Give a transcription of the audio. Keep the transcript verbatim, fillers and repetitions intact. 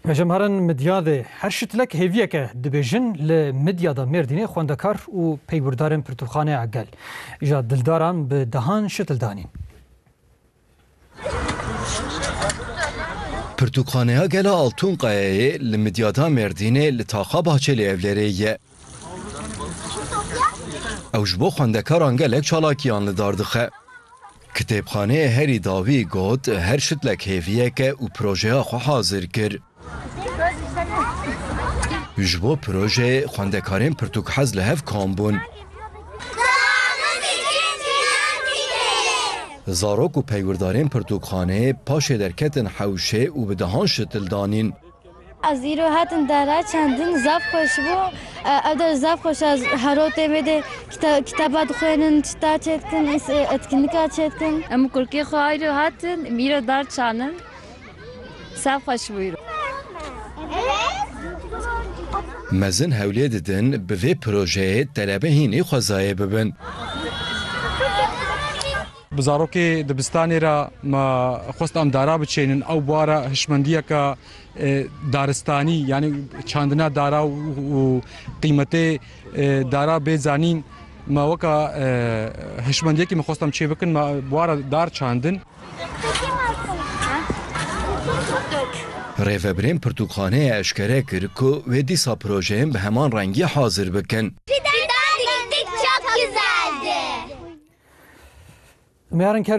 Hejemharin Midyadê her şitlek hêviyeke dibêjin, li Midyada Mêrdînê xwendekar û peywirdarên pirtûkxaneya Gel îja dildaran bi dehan şitil danîn. Pirtûkxaneya Gela Altûnkayayê li Midyada Mêrdînê li taxa Bahçeli Evlerê ye. Ew ji bo xwendekaran gelek çalakiyan li dar dixe. Kitêbxaneyê herî dawî got, her şitlek hêviyeke û projeya xwe hazir kir. Ji bo projeyê xwendekarên pirtûkhez li hev kom bûn. Zarok û peywirdarên pirtûkxaneyê paşê derketin hewşê û bi dehan şitil danîn. Ez îro hatim dara çandin, zaf xweş bû. E, ev der zaf xweş e, ez hero tê vê de kita-, kitaba dixwênin, çita çêdikin, îs-, e, etkinlika çêdikin. Em kurkê xwe îro hatin, em îro dar çandin. Zaf xweş bû îro. Mezin hewlê didin bi vê projeyê telebe hînî xwezayê bibin. Bi zarokê dibistanê re me xwest em dara biçênin. Ew bû wara hişmendiyeke, e, daristanî, yanî çandina dara û, û qîmetê, e, dara bê zanîn. Me weka, e, hişmendiyekî me xwest em çê bikin, me bi wara dar çandin. Rêvebirên pirtûkxaneyê eşkere kir ku wê dîsa projeyên bi heman rengî hazir bikin. Fidan diktik çok güzeldi. Em ê herin ker